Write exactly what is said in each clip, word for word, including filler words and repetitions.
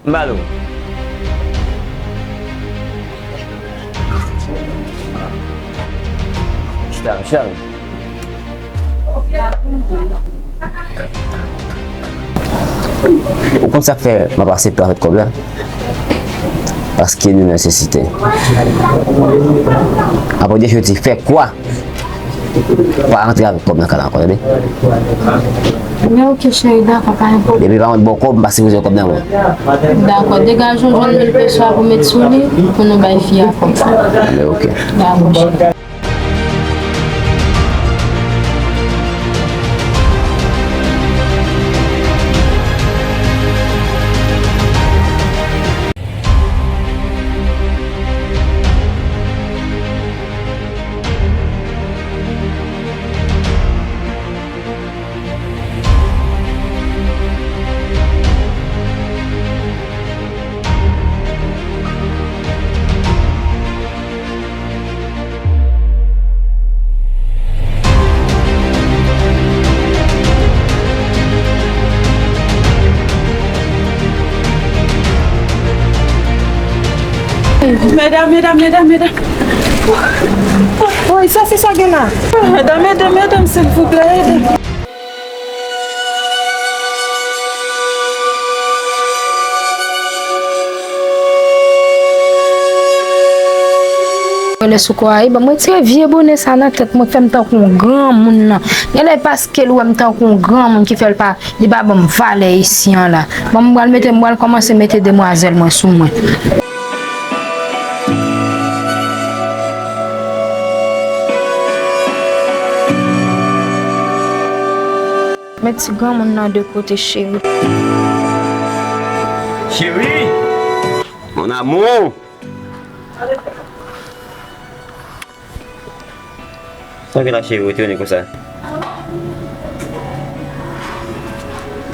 M ba l ou. Chita, chita. Ou konn sa k fè m ap aksepte avèk kòb la? Paske nou nesesite. Apre de jodi, fè kwa? Pa rantre avèk kòb nan kay la ankò, tande? Men ok, cheri, dakò, pa gen pwoblèm. Depi pa mwen ba w kòb, m pa sipoze kòb nan men w. Dakò, degaje yon jòn mil peso a pou met sou li, pou nou bay fi a kòb sa. Men ok. Dakò, cheri. Medam, medam, medam, medam. Woy, sa fi sa gen la? Medam, ede, medam, silvouplè, ede. Bonè sou kò a, e ban mwen retire vye bonè sa nan tèt mwen, fè m tankou yon granmoun nan. Genlè paske l wè m tankou yon granmoun ki fè l pa, li pa ban m valè isi an la. Bon, m pral mete, m pral kòmanse mete demwazèl mwen sou mwen. Met ti granmoun nan de kote, cheri. Cheri! Mon amour! Sa w gen la, cheri, ou etone konsa?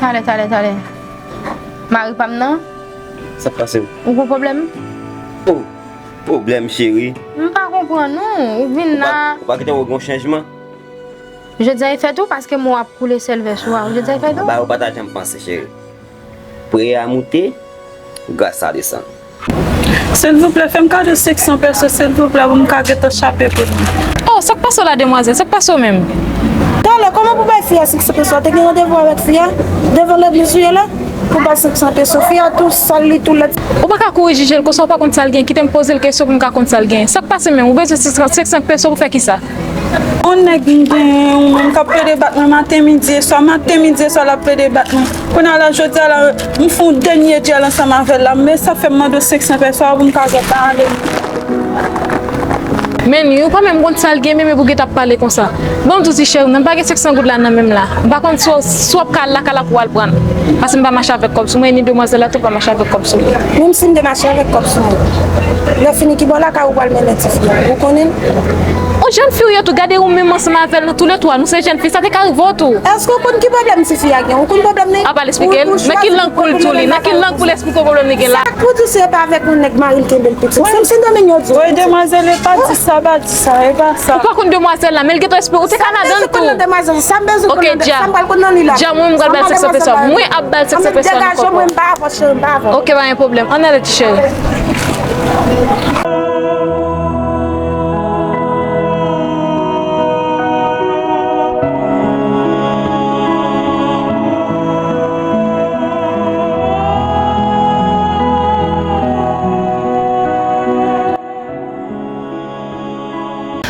Talè, talè, talè. Mari pa m nan? Sa k pase w? Ou gon pwoblèm? Oh, pwoblèm, cheri. M pa konprann ou. Ou vin la. Ou pa, ou pa gentan wè gon chanjman? Jodi a e fèt ou, paske mwen w ap koule sèl vès ou a. Jodi a e fèt ou? Ba, ou pa ta janm panse, cheri. Priyè a moute, gras a desann. Silvouplè, fè m kado senk san peso, silvouplè, pou m ka gentan chape pou nou. Oh, sa k pase w la, demwazèl? Sa k pase w menm? Talè, kòman pou bay fi a senk san peso? Te gen randevou avèk fi a devan legliz ou ye la? Pou bay senk san peso, fi a tou sal, li tou lèd. Ou pa ka kouri jije l konsa, ou pa konn sa l gen. Kite m poze l kesyon pou m ka konn sa l gen. Sa k pase menm? Ou bezwen senk san peso pou fè kisa? Yon nèg m genyen, yon moun k ap plede bat mwen maten, midi e swa, maten, midi e swa, l ap plede bat mwen. Kounye a la, jodi a la, m fè yon dènye dyèl ansanm avè l la, men sa fè m mande w senk san peso a pou m ka gentan ale. Men, ou pa menm konn sa l gen, men, men pou w gentan ap pale konsa. Bon, m tou di cheri, m pa gen senk san goud la nan men m la. M pa konn si w, si w ap ka al lakay la pou w al pran l. Paske m pa mache avèk kòb sou mwen, ni demwazèl la tou pa mache avèk kòb sou li. Menm si m te mache avèk kòb sou mwen, lè fini ki bò lakay ou pral mennen tifi a? Ou konnen l? Yon jèn fi ou ye tou, gade ou menm ansanm avè l, nou toulètwa, nou se jèn fi, sa te ka rive w tou. Èske ou konn ki pwoblèm tifi a gen? Ou konn pwoblèm li? A pa l esplike l. Nan ki lang pou l di w li? Nan ki lang pou l esplike w pwoblèm li gen la? Sa k pou di se pa avèk yon nèg mari l kenbe l pitit? Se m si domèn yo di w. Wi, demwazèl, e pa di sa, pa di sa, e pa sa. Ou pa konn demwazèl la, men l gentan esplike ou te ka ladan l tou. Sa m bezwen konn nan demwazèl, sa m bezwen konn nan, sa m pral konn nan li la. Dja, mwen, m pral ba l senk san peso. Mwen ap ba l senk san peso nan kòb ou. Degaje mwen, m pa avè w, cheri, m pa avè w. Ok, pa gen pwoblèm. Ann ale ti cheri.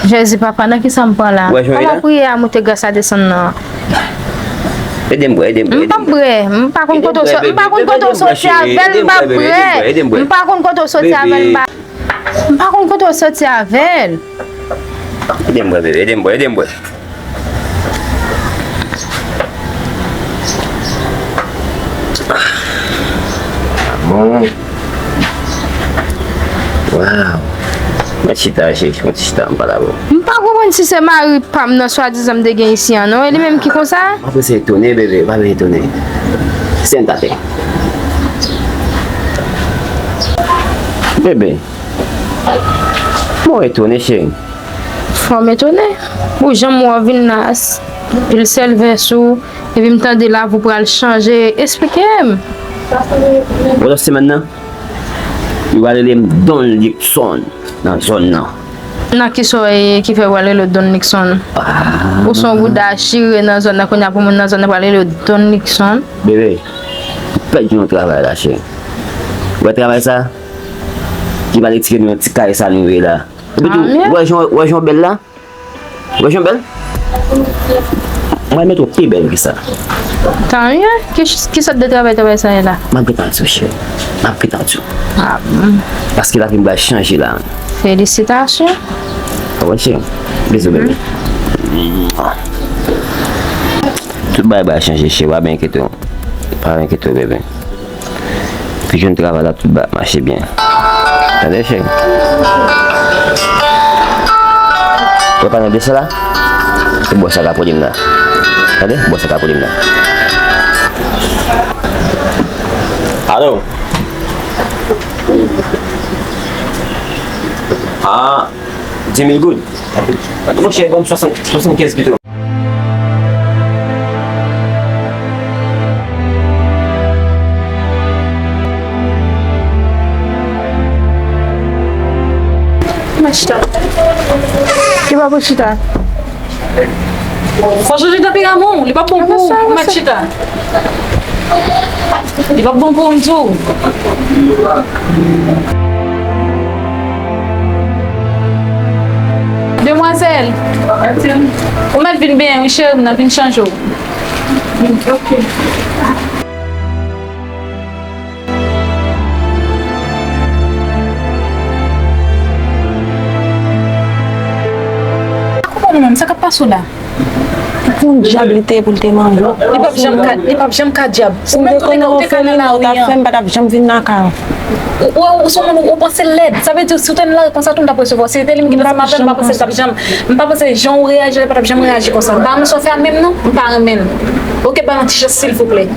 Jezi, papa, nan kisa m pran la? Kòman priyè a moute, gras a desann nan? Ede m bwè, ede m bwè, ede m bwè. M p ap bwè, m pa konn kote w soti avè l, m p ap bwè. M pa konn kote w soti avè l, m pa, m pa konn kote w soti avè l. Ede m bwè, bebe, ede m bwè, ede m bwè. Bon. Waw. Mwen chita, cheri, mwen chita, m pale avè w. M pa konprann si se mari pa m nan swadizan m te gen isi an, non. E li menm ki konsa? M ap rete etone, bebe, pa vin etone. Senta atè. Bebe, mwen etone, cheri. Fò m etone. Pou jan m wè w vin la, s-, pil sèl vès ou, epi m tande lavi w pral chanje. Esplike m. Pandan semèn nan, yo pral rele m Don Nixon nan zòn nan. Nan kisa w ye ki fè yo pral rele w Don Nixon? Ou se yon bouda chire nan zòn nan, kounye a pou moun nan zòn nan pral rele w Don Nixon. Bebe, m pèdi yon travay la, cheri. Ou wè travay sa? Ki pral retire nou nan ti kay sa nou ye la. Epi tou, ou wè jan, ou wè jan w bèl la? Ou wè jan w bèl? Mwen mete w pi bèl ke sa. Tan mye, ki, ki sòt de travay, travay sa ye la? M ap gentan di w, cheri. M ap gentan di w. Ah, bon. Paske lavi m pral chanje la. Felisitasyon. Ou konprann, cheri? Bizou, bebe. Tout bagay pral chanje, cheri. Pa enkyete w. Pa enkyete w, bebe. Pi jwenn travay la, tout bagay ap mache byen. Tande, cheri? Ou pa nan dosye la? Se bò sa ka pwoblèm nan. Tande? Bò sa ka pwoblèm nan. Alo? Ah, dis mil goud. Monchè, ban m swasant, swasannkenz pito. Mèt chita. Li pa pou chita. Fò chanje tanperaman w, li p ap bon pou ou. Mèt chita. Li p ap bon pou ou, m di w. Demwazèl, ou mèt vin benyen wi, cheri m nan, vin chanje w. Ok. Pa konprann ou menm, sa k ap pase w la? Pou yon dyab li te ye pou l te manje w. Li p ap janm ka, li p ap janm ka dyab. Ou menm tou, ou te ka nan lari an. Ou t ap fè m pa t ap janm vin lakay ou. Ou, ou, ou se yon moun, ou, ou panse lèd. Sa vle di, si w te nan lari konsa tou, m t ap resevwa w. Si se te li m ki te fè m apèl, m pa panse l t ap janm, m pa panse jan w reyaji la, li pa t ap janm reyaji konsa. M pa renmen sa w fè a menm non, m pa renmen l. Ok, ba m yon ti chans silvouplè.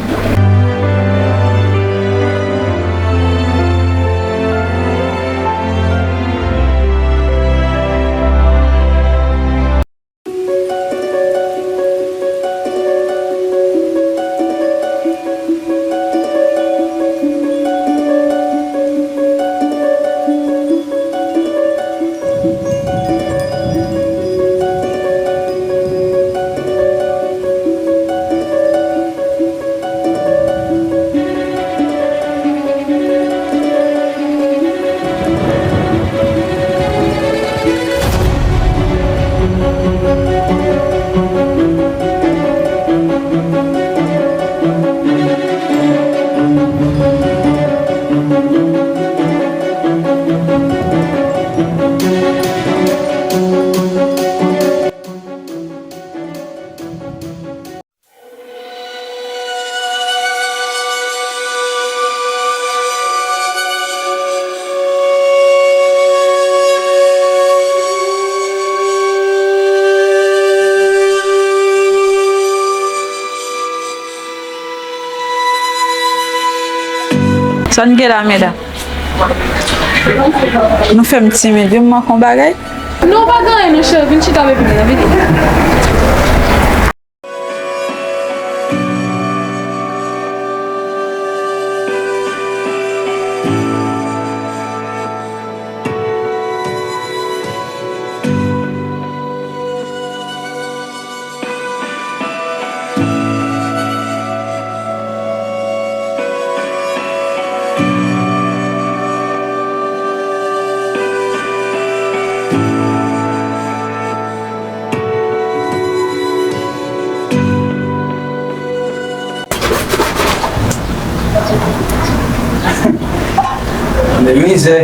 Sa n gen la, medam? Nou fè m timid wi, m manke yon bagay. Non, pa gen anyen non, cheri, vin chita, baby, nan, vini. Nèg mizè,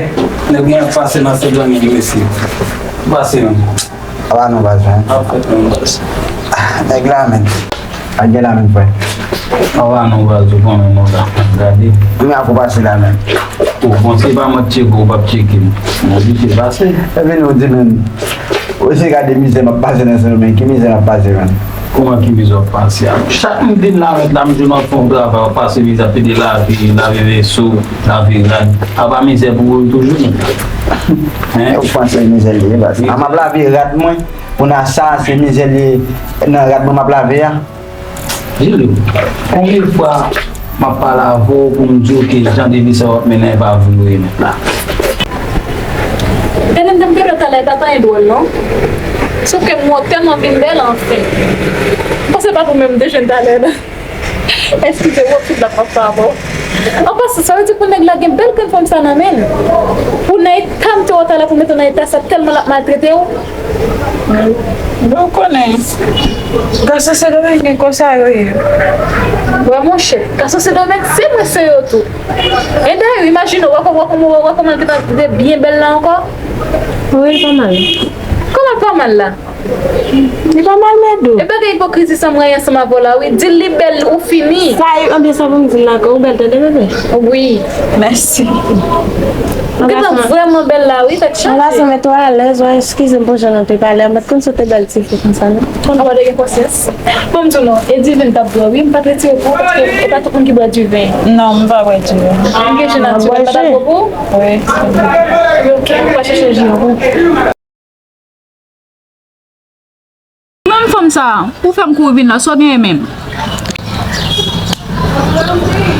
nèg mwen ap pase nan Sendomeng, mesye. Pase, menm. Apa non, baz, men. Ap fèt, menm, baz. Ah, nèg la, men. Pa gen la menm, frè. Apa non, baz, ou konnen, non, la. Gade. Mwen ap pase la, men. Ou bon, se pa mwen tcheke, ou p ap tcheke m. Mwen oblije pase. Epi nou di, men. Ou se gade mizè m ap pase nan Sendomeng, ki mizè m ap pase, menm? Kòman ki mizè w ap pase a? Chak m vin la, mèt la, m di w m ap fè yon travay, w ap pase mizè, ap pede lave, lave veso, lave rad. Apa mizè pou ou toujou, menm? Hein? Ou panse mizè li ye, baz? A, m ap lave rad mwen, kounye a sa, se mizè li ye nan rad mwen m ap lave a. Jilou, konbyen fwa M ap pale avè w pou m di w ke jan de vi sa w ap mennen an e pa vi w ye menm la. Tande m te m te talè, pa t anyen dwòl non. Sòf ke m wè w tèlman vin bèl anfen. M panse pa pou menm m te jwenn talè la. Eskize w, tout la pa favò. An pasan, sa vle di pou nèg la gen bèl grenn fanm sa nan men l. Pou nan eta m te wè w talè pou mete w nan eta sa tèlman l ap maltrete w. Bon, ou konnen, gason Sendomeng gen konsa yo ye. Wè monchè, gason Sendomeng se mwen se yo tou. E dayè, imajine w, wè kòman, wè kòman, wè kòman l gentan te byen bèl la ankò. Wi, li pa mal. Kòman l pa mal la? Li pa mal, Medou. E bagay ipokrizi sa m rayi ansanm avè w la, wi. Di l li bèl, ou fini. Sa, e, anben sa pou m di l la ankò, ou bèl tande, bebe. Wi. Mèsi. Ou gentan vrèman bèl la, wi, fèt chanje. Yon gason mete w alèz, wè, eskize m pou jan nou te pale a, m pa t konn si w te bèl ti fi konsa, non. Ou pa t gen konsyans. Bon, m di w non, e diven m t ap bwè, wi, m pa t retire pou ou, paske e pa tout moun ki bwè diven. Non, m pa bwè diven. M gen jus natirèl, m pa t ap bwè pou ou? Wi. Ok, m pa chèche jus an pou ou. Menm fanm sa, pou fè m kouri vin la, sa w genyen menm?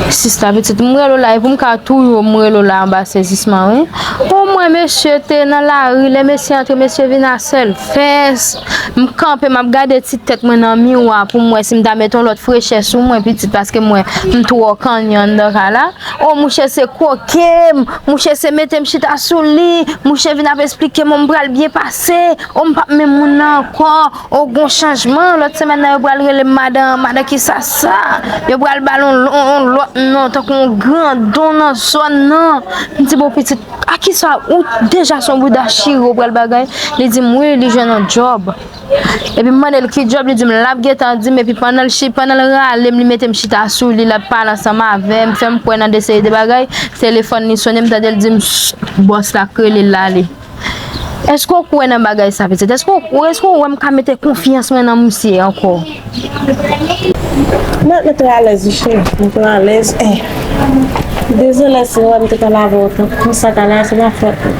Sista pitit, m rele w la, e pou m ka touye w, m rele w la anba sezisman, wi. O mwen, mesye te nan lari, lè mesye antre, mesye vin a sèl fès. M kanpe, m ap gade ti tèt mwen nan miwa pou m wè si m ta mete yon lòt frechè sou mwen, pitit, paske mwen, m twò kanyen anndan kay la. O, mouche se kwoke m, mouche se mete m chita sou li, mouche vin ap esplike m, o, m pral byen pase, o, m p ap menm moun nan ankò, o, gon chanjman, lòt semèn nan yo pral rele m madan, madan kisa sa, yo pral ba l on, on, on lòt non, tankou on grandon nan zòn nan. M di, bon, pitit, a kisa ou deja se on bouda chire ou pral bagay? Li di m wi, li jwenn on djòb. Epi m mande l ki djòb, li di m l ap gentan di m, epi pandan l chi-, pandan l rale m, li mete m chita sou li, l ap pale ansanm avè m, fè m kwè nan de seri de bagay, telefòn li sonnen, m tande l di m, "Sst, bòs la k rele l, l ale." Èske w kwè nan bagay sa, pitit? Èske w, èske w wè m ka mete konfyans mwen nan misye ankò? Mwen, mwen trè alèz, wi, cheri. Mwen trè alèz. Eh. Dezole si w wè m te pale avè w konsa talè a, se pa fòt mwen.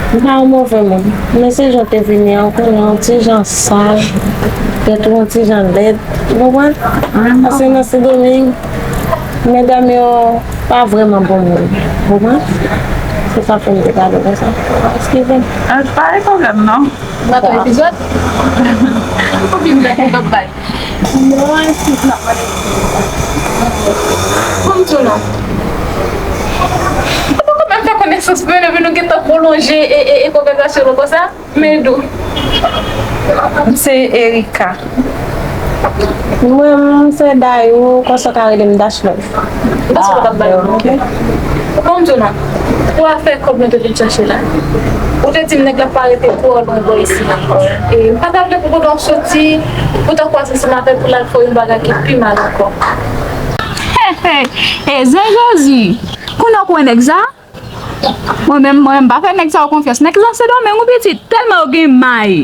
M pa yon move moun. Men se jan w te vini an, ou konnen yon ti jan sal, tèt ou yon ti jan lèd. Ou konprann? Paske nan Sendomeng, medam yo pa vrèman bon moun. Ou konprann? Se sa fè m te pale konsa. Eskize m. Ah, pa gen pwoblèm, non. N ap fè epizòd? Ou vin nan epizòd bay. Non, eskize m ap mande. Kòm tou non. Ou poko menm fè konesans mwen, epi nou gentan pwolonje e, e, e konvèsasyon nou konsa? Medou. M se Erika. Mwen, m se Dayou, konsa w ka rele m Dash Love. Dash Love ap bay mwen, ok. Bon, m di w non, pou afè kòb nou te vin chache la, ou te di m nèg la pa rete twò lwen bò isi la. E m pa ta vle pou kote w ap soti, pou tankou w ap ansanm avè l pou l al fè w yon bagay ki pi mal ankò. Hey, hey, hey, zen Jezi, kounye a w kwè nèg sa? Mwen menm, mwen menm, m pa fè nèg sa yo konfyans. Nèg lan Sendomeng wi pitit, tèlman yo gen may.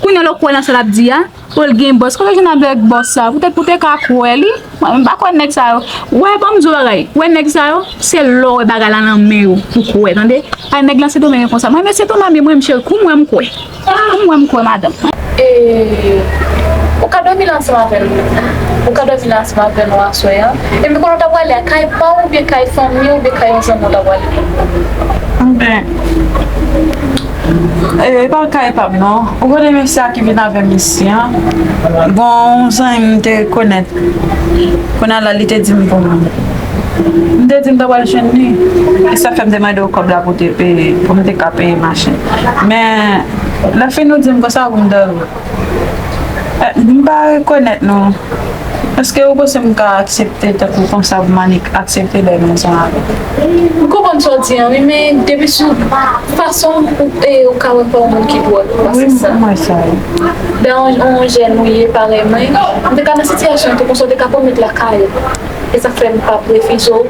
Kounye a lè w kwè nan sa l ap di a, pou l gen bòs. Kote w jwenn avèk bòs sa? Poutèt pou te ka kwè li. Mwen menm, m pa kwè nèg sa yo. Wè, ban m di w bagay. Wè nèg sa yo, se lè w wè bagay la nan men yo pou kwè, tande. Ay, nèg lan Sendomeng konsa. Mwen menm, Sendomeng, mwen menm, cheri, kou m wè m kwè. Kou m wè m kwè, madanm. E, ou ka dòmi la ansanm avè nou. Ou ka dòmi la ansanm avè nou aswè a. Epi kote w ta prale a, kay pa w oubyen kay fanmi w oubyen kay yon zanmi w ta prale? Anben, e pa kay pa m non. Ou konnen mesye a ki vin avè m isi an? Gon zanmi m te rekonèt. Kounye a la, li te di m pou m, m te di m ta pral jwenn li. E sa fè m te mande w kòb la pou te peye, pou m te ka peye machin. Men, lè fini w di m konsa pou m dòmi. Eh, m pa rekonèt non. Èske ou panse m ka aksepte tankou konsa pou m annik aksepte dòmi ansanm avè w? M konprann sa w di an, wi, men depi sou fason ou, e, ou ka wè m pa yon moun ki dwòl, ou pa se sa. Wi, m wè sa, wi. Dayè, yon, yon jèn ou ye, parèy mwen, m te ka nan sitiyasyon tou konsa, w te ka pwomèt lakay ou. E sa k fè m p ap refize w.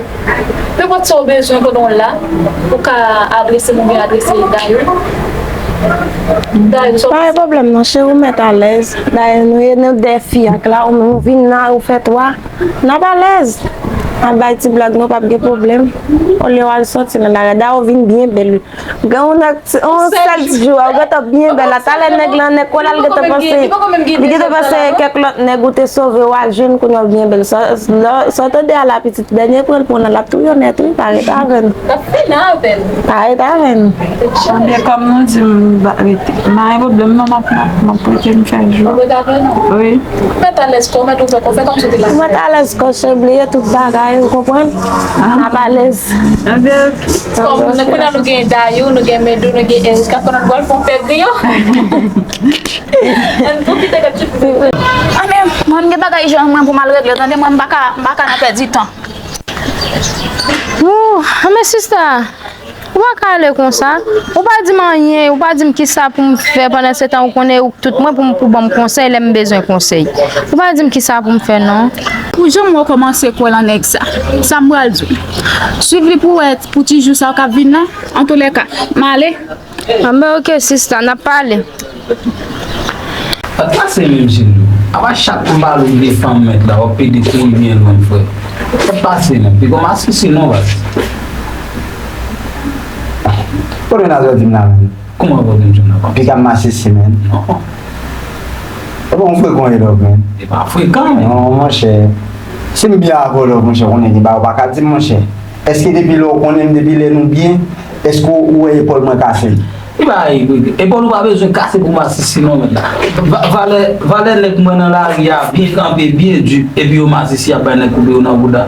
Nenpòt sa w bezwen pandan w la, ou ka adrese m oubyen adrese Dayou. Dayou, sa w... Pa gen pwoblèm non, cheri, ou mèt alèz. Dayè, nou ye, nou de fi ak la, ou menm ou vin la, ou fè twa. N ap alèz. Al bay ti blag non, p ap gen pwoblèm. Olye w al sòti nan lari a, dayè w vin byen bèl. Gen yon nèg, yon sèl ti jou, ou gentan byen bèl la. Talè nèg lan, nèg kwè l al gentan panse. Li gentan panse kèk lòt nèg ou te sove, w al jwenn kounye a w byen bèl. Sa, sa w tande a la pitit, dènye pran l pran nan, l ap touye w nèt, wi, pa ret avè n. L ap fini avè n. Pa ret avè n. Ebyen, kòm nou di, m pa rete. M pa gen pwoblèm non, m ap, m ap, m ap rete, m fè jou. Ou ret avè nou? Wi. Ou mèt alèz kò, ou mèt ouvè kò, fè kòmsi w te la. Ou mèt alèz kò, chè, bliye tout bagay, ou konprann? M ap alèz. Kòm nou konnen nou gen Dayou, nou gen Medou, nou gen Erika, konnen nou pral fè yon pè griyo. Ann pwofite de tout. Anben, mwen, m gen bagay ijan mwen pou m al regle, tande, mwen, m pa ka, m pa ka nan pèdi tan. Wou, anben, sista, ou pa ka ale konsa. Ou pa di m anyen, ou pa di m kisa pou m fè pandan se tan ou konnen ou tout mwen pou m, pou ban m konsèy lè m bezwen konsèy. Ou pa di m kisa pou m fè non. Pou jan m wè w kòmanse kwè lan nèg sa, sa m pral di w. Swiv li pou wè pou ti jou sa yo k ap vin nan. Antoulèka, m ale. Anben, oke, sista, n ap pale. Sa k pase menm, Jilou? Apa chak m pale w de fanm mèt la, w ap pede kouri byen lwen, frè. Sa k pase menm? Piga w masisi non, baz. Kote Nazwèl di m la menm? Kòman w ap di m sa, papa? Piga m masisi, menm. Non. Epa yon frekan w ye, Love, menm. E pa frekan, menm. Non, monchè. Si m byen avè w, Love, monchè, konnen gen bagay ou pa ka di m, monchè. Èske depi lè w konnen m, depi lè nou byen, èske w wè epòl mwen kase? Li pa, epòl ou pa bezwen kase pou masisi non, mèt la. Va-, valè, valè nèg mwen nan lari a byen kanpe, byen di, epi yo masisi ap bay nèg koupe yo nan bouda.